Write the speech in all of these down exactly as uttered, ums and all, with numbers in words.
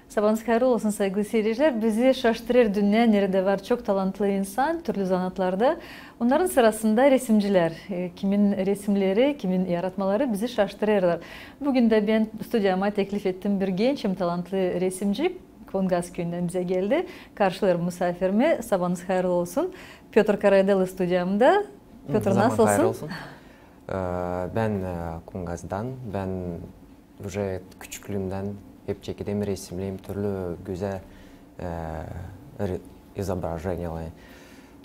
Sabaanız hayırlı olsun, saygılı seyircilär. Bizi şaştırêr dünnä, neredä var çok talantlı insan türlü zanaatlarda. Onnarın sırasında resimcilär, e, kimin resimneri, kimin yaratmaları bizi şaştırêrlar. Bugün dä bän studiyama teklif ettim bir genç hem talantlı resimci. Kongaz küüyündän bizä geldi. Karşılêêrım musaafirimi. Sabaanız hayırlı olsun. Pötr Karaadalı studiyamda. Pötr, nasılsın? Sabaanız hayır olsun. E, bän, e, Kongazdan. Bän uje küçüklüümdän hep çekerim resimneri, türlü gözäl, e, re-, izobraženiyeleri.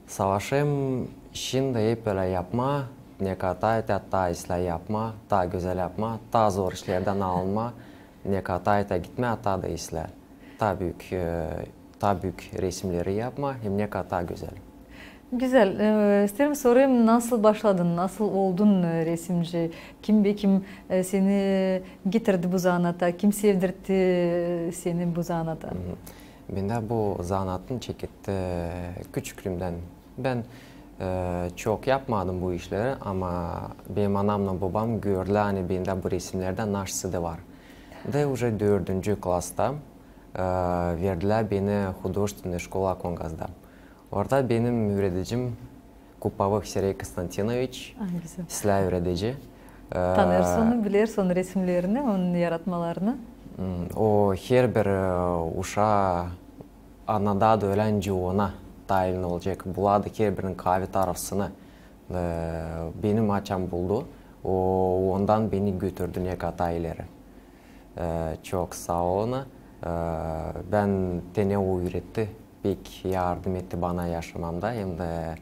Savaşêrım şindi hep ölä yapmaa, ne kadar taa islää yapmaa, taa gözäl yapmaa, taa zor işlerdän alınmaa, ne kadar taa gitmää, taa da islää. Taa büük, e, taa büük resimneri yapmaa hem ne kadar taa gözäl. Gözäl. E, isteerim sorayım, nasıl başladın, nasıl oldun, e, resimci? Kim be kim, e, seni getirdi bu zanaata, kim sevdirtti, e, seni bu zanaata? Bendä bu zanaatın çeketti, e, küçüklüümdän. Bän, e, çok yapmadım bu işleri, ama benim anamnan bobam gördülär, ani bendä bu resimnerdän naşısı da var. Da uje dördüncü klasta, e, verdilär beni hudojestvennoy şkola Kongazda. Orada benim üüredicim Kupovых Sergey Konstantinoviç, islää üüredici. E, tanêrsın onu, bilersin resimnerini, onun yaratmalarını. O herbir, e, uşaa annadardı, ölä nicä ona taalin olacek. Bulardı herbirinin kaavi tarafısını. E, benim açan buldu, o ondan beni götürdü ne kadar ileri. E, çok saa ol ona. E, bän tenä o üüretti, pek yardım etti bana yaşamamda, hem dä, e,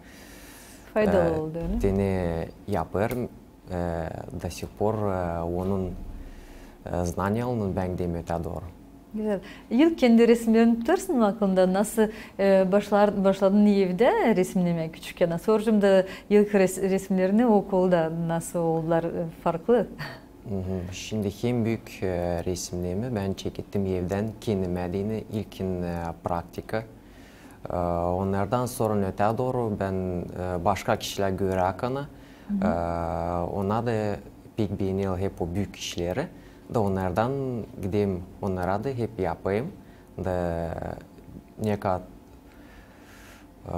faydalı oldu, ölä? Tenä yapêrım, e, до сих пор, e, onun, e, znaniyalarını bän giderim ötää dooru. Gözäl. İlk kendi resimnerini tutêrsın mı aklında? Nasıl, e, başlar, başladın evdä resimnemää küçükkän? Soracam da ilk res-, resimnerini okulda nasıl oldular, e, farklı? Şindi en büük, e, resimnerimi bän çekettim evdän, kendimä deyni, ilkin, e, praktika. E, onnardan sora ötää dooru bän, e, başka kişilär görärkana, e, onnar da pek beener hep o büük işleri. Da onnardan giderim, onnara da hep yapêrım. Da ne kadar, e,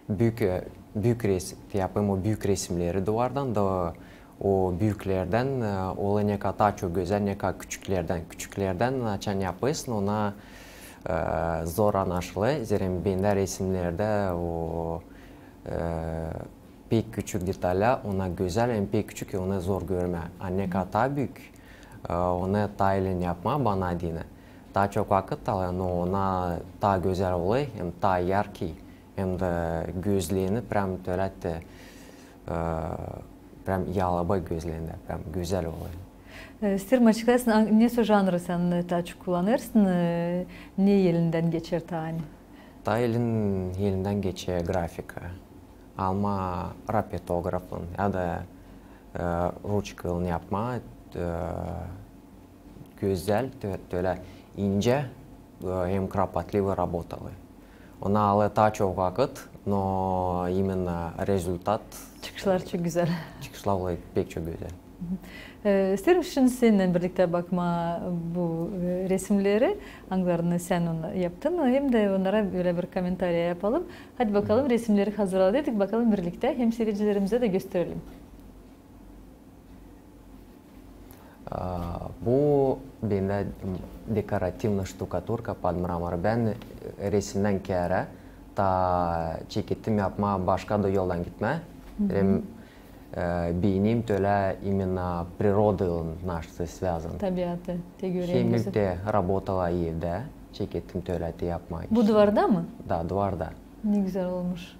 büük, e, büük resim, yapêrım o büük resimneri duvardan da o büüklerdän, e, olêr ne kadar taa çok gözäl, ne kadar küçüklerdän. Küçüklerdän açan yapêrsın, ona, e, zor annaşılêr. Zerä bendä resimnerdä o, e, pek küçük detallar, ona gözäl, hem pek küçük, onu zor görmää. A ne kadar taa büük, e, onu taalin yapmaa bana deyni. Taa çok vakıt alêr, no ona taa gözäl olêr, hem taa yarki, hem dä gözlerini прям tölä te, e, прям yalabay gözlerini, прям gözäl olêr. E, isteerim açıklaysın, an-, nesoy janrı sän, e, taa çok kullanêrsın, e, ne elindän geçer taa ani? Taa elin, elindän geçer grafika. Almaa rapetografın ya da, e, ruçkaylan yapmaa, e, gözäl, tö-, tölä incä, e, hem kropotlivo rabotalı. Ona alêr taa çok vakıt, no imenno rezultat. Çıkışlar çok gözäl. Çıkışlar olêr pek çok gözäl. E, isteerim şindi seninnän birliktä bakmaa bu, e, resimneri, angılarını sän onu yaptın, hem dä onnara bölä bir kommentariya yapalım. Hadi bakalım, resimneri hazırladık, bakalım birliktä hem seyircilerimizä dä gösterelim. A, bu bendä dekorativnaya ştukaturka под мрамор. Bän, e, resimdän keerä taa çekettim yapmaa, başka da yoldan gitmää. Hem, e, beenerim tölä imenno природа ile naştı связан. Tabiatı, te görä. Hem dä rabotalar evdä, çekettim tölä te yapmaa. Bu duvarda mı? Da, duvarda. Ne gözäl olmuş.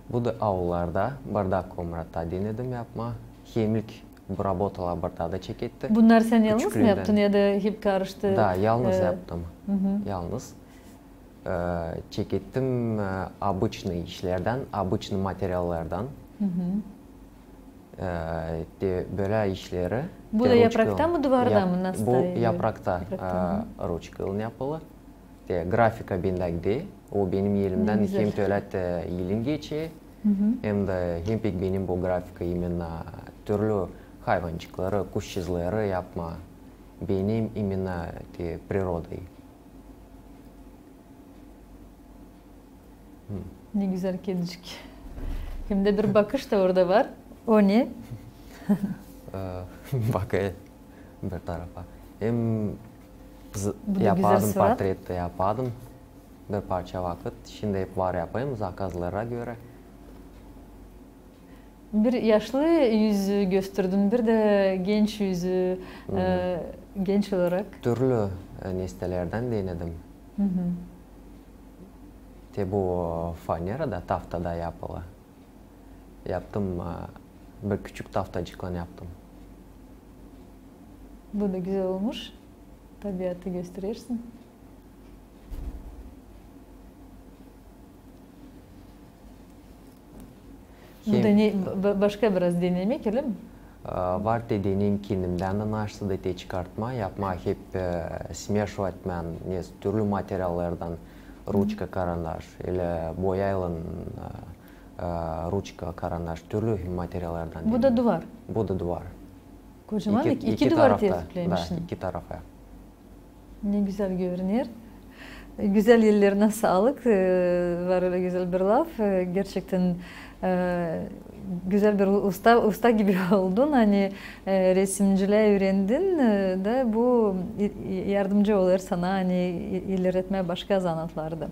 Bu da aullarda, burada komnata denedim yapmaa. Hem ilk bu rabotalar burada da çeketti. Bunnar sän yalnız mı yaptın ya da hep karıştı? Da, yalnız yaptım. Yalnız. E, çekettim, e, обычный işlerdän, обычный materiallardan. E, te bölä işleri. Bu da yaprakta mı, duvarda mı, nasıl? Bu yaprakta, e, ruçkaylan yapılı. Te grafika bendä deyni, o benim elimdän hem tölä te elin geçer, hem dä hem pek beenerim bu grafika, imenno türlü hayvancıkları, kuşçuzları yapmaa. Beenerim imenna te prirodayı. Ne gözäl kedicik. Hem dä bir bakış da orada var. O ne? Ee, Bakayım bir tarafa. Hem z- yapardım, portret dä yapardım bir parça vakıt. Şindi hep var yapayım zakazlara görä. Bir yaşlı üz gösterdin, bir dä genç üz, e, genç olarak. Türlü e, nesnelerdän denedim. Te bu fanera da, taftada yapılı. Yaptım, e, bir küçük taftacıklan yaptım. Bu da gözäl olmuş. Tabiatı gösterersin. Bu da ne, ba- başka biraz denemek, ölä mi? E, Var te deneyim kendimdän dä naşsıdı te çıkartmaa, yapmaa hep e, смешивать etmää, ne, türlü materiallardan, ruçka, karandaş, ölä boyaylan, e, e, ruçka, karandaş, türlü materiallardan. Bu da duvar. Bu da duvar. Kocaman iki, iki duvar tertiplemişsin. Da, iki tarafa. Ne gözäl görüner. Gözäl ellerinä saalık. E, var ölä gözäl bir laf. E, gerçektän e, gözäl bir usta, usta gibi oldun. Ani e, resimciliä üürendin e, da bu i- i- yardımcı olêr sana ani i- ilerletmää başka zanaatları da.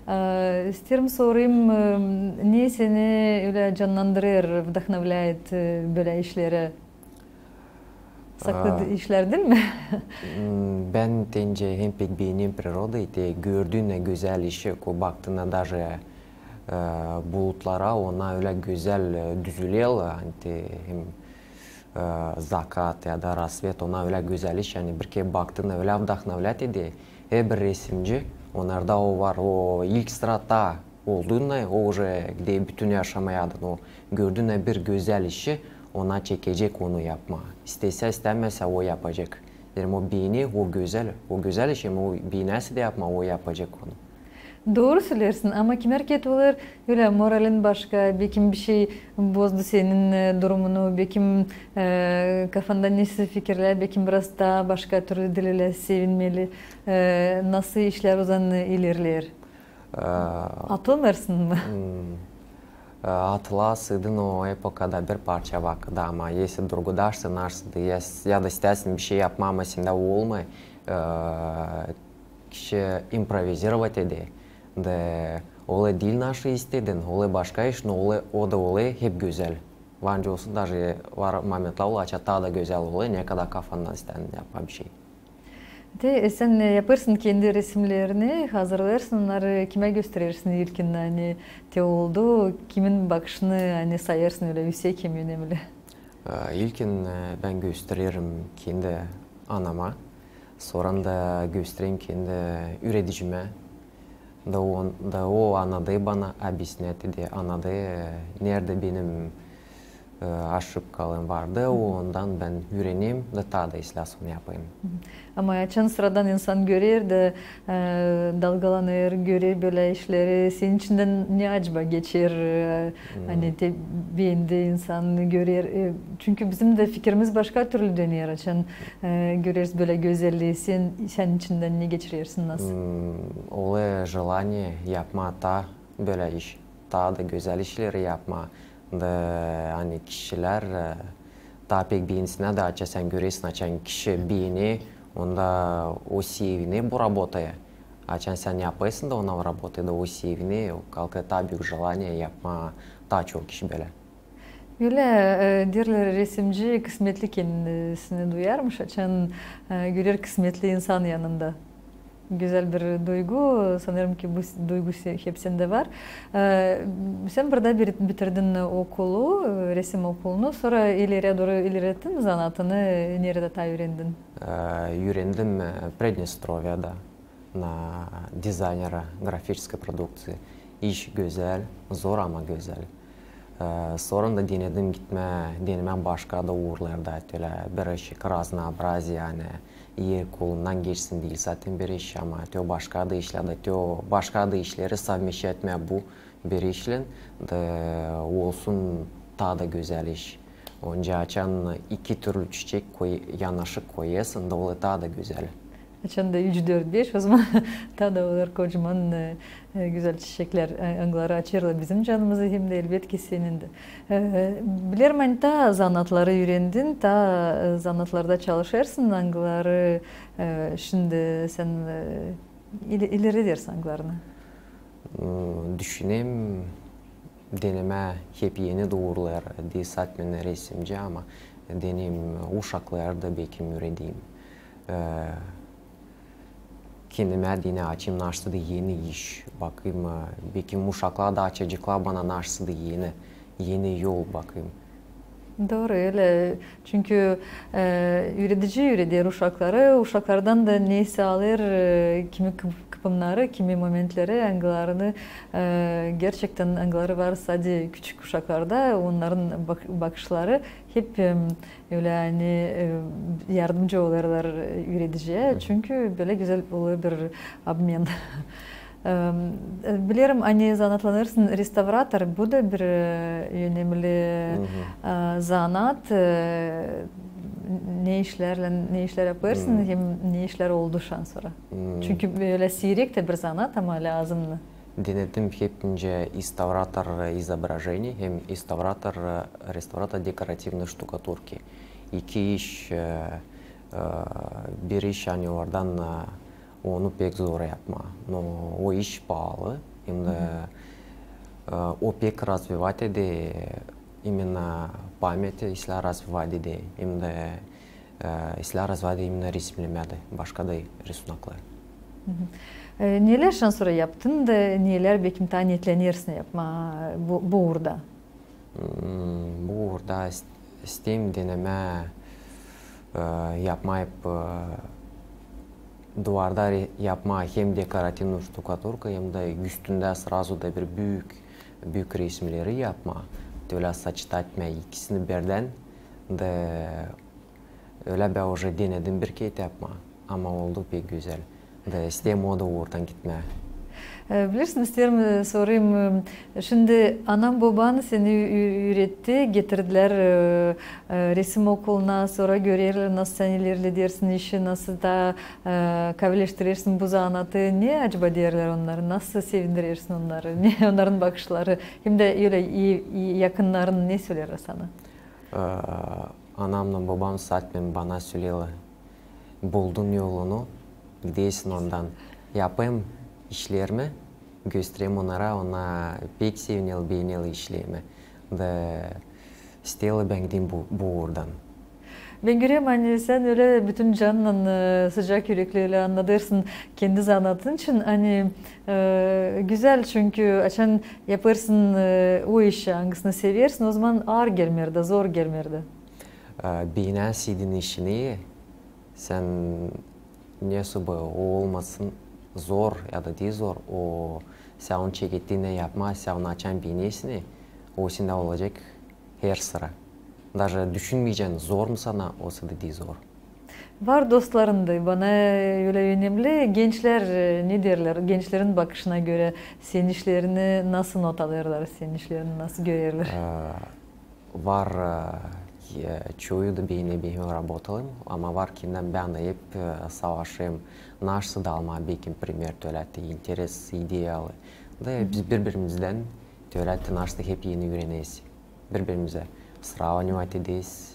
E, isteerim sorayım, e, ne seni ölä cannandırêr, вдохновляет e, bölä işlerä? Saklı işlär, diil mi? Bän deyni hep pek beenerim prirodayı, te gördüün ne gözäl işi, ko baktıın ne daje e, bulutlara, ona ölä gözäl e, düzüler, ani te hem e, zakat ya da rasvet, ona ölä gözäl iş, ani bir kerä baktıın ne ölä вдохновлять eder. Herbir resimci, onnarda o var, o ilk sırada olduun ne, o уже gidecek bütün yaşamayı adın, o gördüün ne bir gözäl işi, ona çekecek onu yapmaa. İstesä, istämesä, o yapacek. Deerim, o beener, o gözäl, o gözäl iş, hem o beenärsä dä yapmaa, o yapacek onu. Dooru söleersin, ama kimär kerä olêr ölä moralin başka, bekim bir şey bozdu senin e, durumunu, bekim e, kafanda nesä fikirlär, bekim biraz taa başka türlü diil ölä sevinmeli. E, nasıl işlär ozaman ilerleer? E, Atılmêêrsın mı? E, Atılasıydın o epokada bir parça vakıt, ama если durgudaşsın, naşsıdı, ya, ya da istäsin bir şey yapmaa, ama sendä olmêêr, e, kişi импровизировать eder. Da olêr diil naşı istedin, olêr başka iş, no olêr, o da olêr hep gözäl. Var nicä olsun, daje var momentlär olêr, açan taa da gözäl olêr, ne kadar kafandan istädin yapmaa bir şey. Te, e, sän e, yapêrsın kendi resimlerini, hazırlêêrsın onnarı, kimä gösterersin ilkin, ani te oldu, kimin bakışını, ani sayêrsın ölä üüsek hem önemli? E, ilkin e, bän göstererim kendi anama, sora da göstererim kendi üüredicimä. Da o, da o annadı bana, объяснить eder, annadı e, neredä benim e, aşıpkalarım vardı, ondan bän üürenerim da taa da islää sän yapayım. Ama açan sıradan insan görer da e, dalgalanêr, görer bölä işleri, senin içindän ne acaba geçer, e, ani te beendi insan görer, e, çünkü bizim dä fikirimiz başka türlü döner, açan e, göreriz bölä gözällii, sän, sän içindän ne geçirersin, nasıl? Olêr желание yapmaa taa bölä iş, taa da gözäl işleri yapmaa. Da ani kişilär e, taa pek beensinnär da, açan sän görersin, açan kişi beener, onda o seviner bu работая. Açan sän yapêrsın da ona работа, da o seviner, o kalkêr taa büük желание yapmaa taa çok iş bölä. Ölä, e, deerlär, resimci kısmetli kendisini duyarmış, açan e, görer kısmetli insan yanında. Gözäl bir duygu. Sanêrım ki, bu s- duygu se- hepsindä var. E, Sän burada bir- bitirdin okulu, e, resim okulunu. Sora ileriyä dooru ilerlettin zanaatını, e, neredä taa üürendin? E, Üürendim e, Pridnestroviyada na dizaynera grafiçeskay produkţiya. İş gözäl, zor, ama gözäl. E, Sora da denedim gitmää, denemää başka da uurlarda, ölä bir iş, разнообразие, ani er kolundan geçsin diil zaten bir iş, ama te o başka da işlerdä, te o başka da işleri совмещать etmää bu bir işlän, da olsun taa da gözäl iş. Onca açan iki türlü çiçek koy-, yanaşık koyêrsın, da olêr taa da gözäl. Açan da üç, dört, beş, o zaman taa da olêr kocaman, e, e, gözäl çiçeklär, e, angıları açêrlar bizim canımızı, hem dä elbetki senin dä. E, bilerim, ani taa zanaatları üürendin, taa, e, zanaatlarda çalışêrsın, angıları, e, şindi sän, e, ili-, ileri edersin angılarını. Hmm, düşünerim, denemää hep eni duurlar, diil sadecä resimci, ama deneerim uşakları da bekim üüredeyim. E, kendimä deyni açayım naştı da eni iş. Bakayım, e, bekim uşaklar da açaceklar bana naştı da eni, eni yol bakayım. Dooru, ölä. Çünkü, e, üüredici üüreder uşakları, uşaklardan da neysä alêr, e, kimi kı-, kıpımnarı, kimi momentleri, angılarını, e, gerçektän angıları var sade küçük uşaklarda, onnarın bak-, bakışları hep, em, ölä, ani, e, yardımcı olêrlar, e, üürediciyä, çünkü bölä gözäl olêr bir obmen. Em, e, bilerim, ani zanaatlanêrsın restavrator, bu da bir, e, önemli, e, zanaat, e, ne işlärlän, ne işlär yapêrsın, hem ne işlär oldu şansora. Çünkü bölä siirektä bir zanaat, ama lääzımnı. Denedim hepinci и реставратор изображений, hem и реставратор, e, реставратор декоративной штукатурки. İki iş, e, e, bir iş, ani oradan, e, onu pek zor yapmaa. No, o iş paalı, hem dä, e, o pek razvivat eder, imenna pamet islää razvivat eder, hem dä, e, islää razvivat eder imenna resimnemää dä, başka da risunaklar. E, nelär şansora yaptın da nelär bekim taa neetlenersin yapmaa bu, bu uurda? Hmm, bu uurda ist-, isteerim denemää, e, yapmaa hep, e, duvarda re-, yapmaa hem dekorativnıy ştukaturka, hem dä üstündä сразу da bir büük, büük resimneri yapmaa. Te ölä сочетать etmää ikisini birdän, da ölä bän уже denedim bir kerä yapmaa, ama oldu pek gözäl. Da isteerim o da uurdan gitmää. E, bilersin, isteerim, e, sorayım, e, şindi anan-boban seni ü-, üüretti, getirdilär, e, e, resim okuluna, sora görerlär, nasıl sän ilerledersin işi, nasıl taa, e, kavileştirersin bu zanaatı. Ne acaba deerlär onnarı, nasıl sevindirersin onnarı, ne onnarın bakışları, hem dä ölä i-, i-, yakınnarın ne söleerlär sana? E, anamnan bobam saatmen bana söleerlär: buldun yolunu, gidersin ondan. Yapêrım işlerimi, göstererim onnara, onnar pek sevinerlär, beenerlär işlerimi. Da isteerlär bän gideyim bu, bu uurdan. Bän görerim, ani sän ölä bütün canınnan, e, sıcak ürekli ölä annadêrsın kendi zanaatın için. Ani, e, gözäl, çünkü açan yapêrsın, e, o işi, angısını seversin, o zaman aar gelmeer dä, zor gelmeer dä. E, beenäseydin işini, sän ne sıba o olmasın zor ya da diil zor, o sän onu çekettiynän yapmaa, sän onu açan beenersin, o sendä olacek her sıra. Даже düşünmeyecän, zor mu sana, osa da diil zor. Var dostların da, bana ölä önemli, gençlär, e, ne deerlär, gençlerin bakışına görä, senin işlerini nasıl not alêrlar, senin işlerini nasıl görerlär? E, Var, e, çoyu da beener benim работаларım, ama var ki, bän dä hep, e, savaşêrım, naştı da almaa bekim primer, tölä te interes, ideyalı. Da biz biri-birimizdän tölä te naştı hep eni üüreneriz. Biri-birimizä сравнивать ederiz.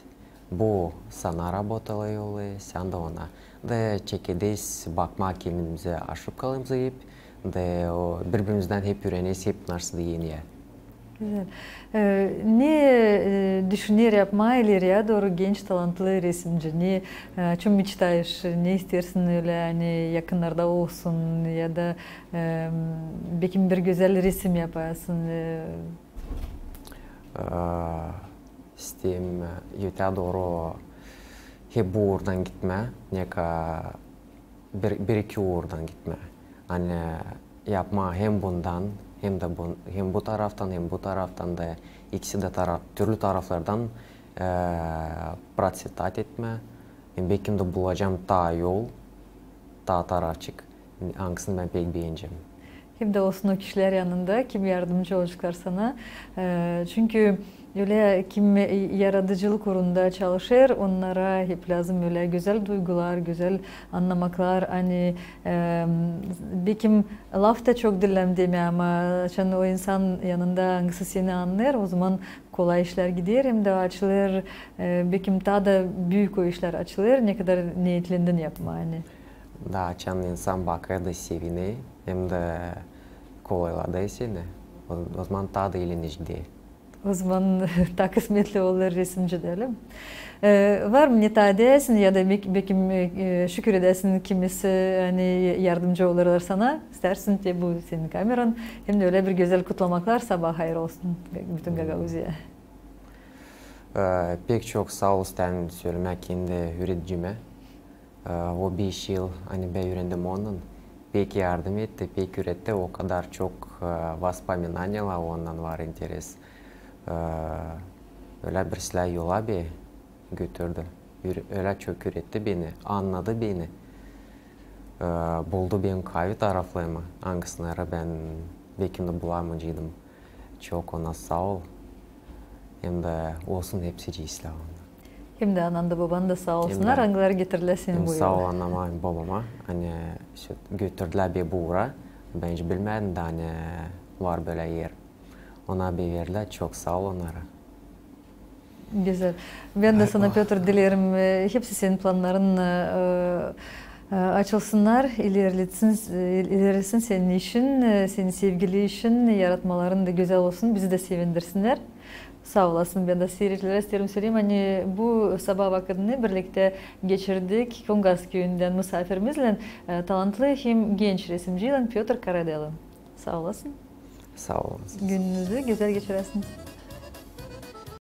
Bu sana работалар yolu, sän dä ona. Da çekederiz bakmaa kendimizä, oşibkalarımızı hep. Da o biri-birimizdän hep üüreneriz, hep naştı da eni. Gözäl. E, ne, e, düşüner yapmaa ileriyä dooru genç talantlı resimci? Ne, e, о чём мечтаешь, ne isteersin ölä, ani yakınnarda olsun, ya da, e, bekim bir gözäl resim yapasın, e? E, isteerim, e, ötää dooru hep bu uurdan gitmää, nekä bir, bir-iki uurdan gitmää. Ani yapmaa hem bundan, hem dä bun-, hem bu taraftan, hem bu taraftan da, ikisi dä tara-, türlü taraflardan, e, процветать etmää. Hem bekim dä bulacam taa yol, taa tarafçık, angısını bän pek beenecäm. Hem dä olsun o kişilär yanında, kim yardımcı olaceklar sana. E, çünkü ölä kim, e, yaradıcılık uurunda çalışêr, onnara hep lääzım ölä gözäl duygular, gözäl annamaklar, ani, e, bekim laf ta çok diil demää, ama açan o insan yanında, angısı seni annêêr, ozaman kolay işlär gider, hem dä açılêr, e, bekim taa da büük o işlär açılêr, nekadar neetlendin yapmaa, ani. Da, açan insan bakêr da sevinêr, hem dä kolayladêr seni, o, ozaman taa da ileri gider. Ozaman taa kısmetli olêr resimci, diyelim. E, var mı ne taa deyäsin ya da bek-, bekim, e, şükür edäsin kimisi, ani yardımcı olêrlar sana, isteersin te bu senin kameran, hem dä ölä bir gözäl kutlamaklar, sabaa hayır olsun bütün Gagauziyaya. E, pek çok saa ol isteerim sölemää kendi üüredicimä. E, o beş yıl, ani bän üürendim ondan, pek yardım etti, pek üüretti, o kadar çok, e, воспоминания ondan var, interes. E, ölä bir sölä yola beni götürdü. Üüre-, ölä çok üüretti beni, annadı beni. E, buldu benim kaavi taraflarımı, angısını bän bekim dä bulamayaceydım. Çok ona saa ol. Hem dä olsun hepsi islää onda. Hem dä anan da, boban da saa olsunnar, angıları getirdilär seni bu yola. Hem saa ol anama, bobama, ani götürdülär beni bu uura. Bän hiç bilmädim da, ani var bölä er. Ona beni verdilär, çok saa ol onnara. Gözäl. Bän dä sana, Pötr, dileerim, e, hepsi senin plannarının, e, e, açılsınnar, ilerletsin, e, ilerlesin senin işin, e, senin sevgili işin, yaratmaların da gözäl olsun, bizi dä sevindirsinnär. Saa olasın, bän dä siiredicilerä isteerim söleyim, ani bu sabaa vakıdını birliktä geçirdik Kongas küüyündän musafirimizlän, e, talantlı hem genç resimciylän Pötr Karadelän. Saa olasın. Saa olasın. Gününüzü gözäl geçiräsiniz.